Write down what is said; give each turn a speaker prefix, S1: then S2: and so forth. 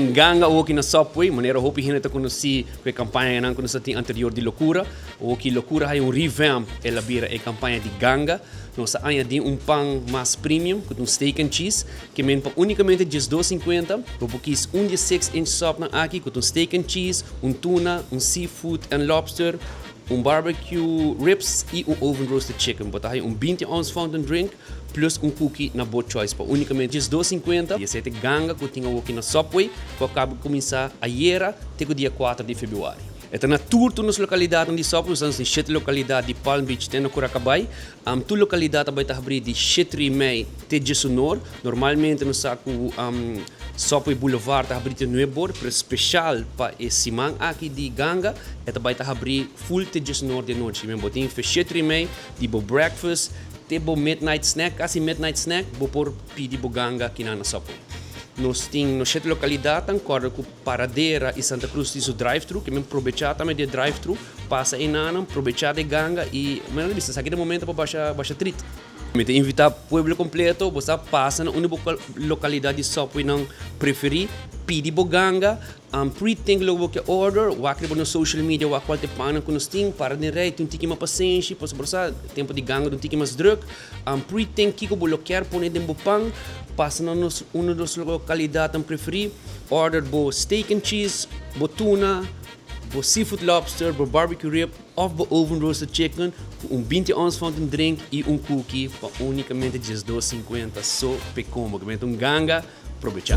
S1: Tin ganga awoki na Subway, manera hopi hende ta konosí ku e kampañanan ku nos a tin anterior di Lokura. Awoki Lokura haya un revamp, el a bira e kampaña di ganga. Nos a añadí un pan mas premium ku ta un steak and cheese, ke men pa únikamente 12,50. Bo por kis un di e 6-inch subnan aki ku ta un steak and cheese, un tuna, un seafood and lobster, un barbecue ribs i un oven roasted chicken. Bo ta haya un 20 ounce fountain drink plus un cookie na bo choice pa unicamente 12,50. Di esei ta e ganga cu tin awoki na Subway cu a caba di cuminsa ayera te cu dia 4 di februari. E ta na tur tur nos localidadnan di Subway, nos tin shete localidad di Palm Beach te na Curacabay. Tur localidad ta bay ta habri di shete y mei te diesunor. Normalmente nos sa cu Subway Boulevard ta habri te nuebor, pero special pa e siman aki di ganga e ta bay ta habri full te diesunor di anochi. Men bo tin fe shete y mei di bo breakfast te bo midnight snack, casi midnight snack, bo por pidi bo ganga kinan na Subway. Nos tin nos shete localidadnan, corda cu Paradera y Santa Cruz tin su drive-thru, ke men probecha tambe di e drive-thru, pasa enanan, probecha di e ganga y men a bisa esaki ta e momento pa basha basha trit. Mi ta invita pueblo completo, bo sa pasa na unda bo localidad di Subwaynan preferi, pidi bo ganga, Pre-think loke bo ke order, wak riba nos social media wak kual ta e pannan ku nos tin, para den rei, tin un tiki mas pasenshi, pasobra bo sa tempu di ganga ta un tiki mas druk. Pre-think kiko bo lo kier pone den bo pan, pasa na nos unu di nos lokalidatnan preferí, order bo steak and cheese, bo tuna, bo seafood lobster, bo barbecue rib òf bo oven roasted chicken ku un 20 ounce fountain drink i un cookie pa únikamente 12,50 so p'e kombo. Ku mester un ganga, probechá!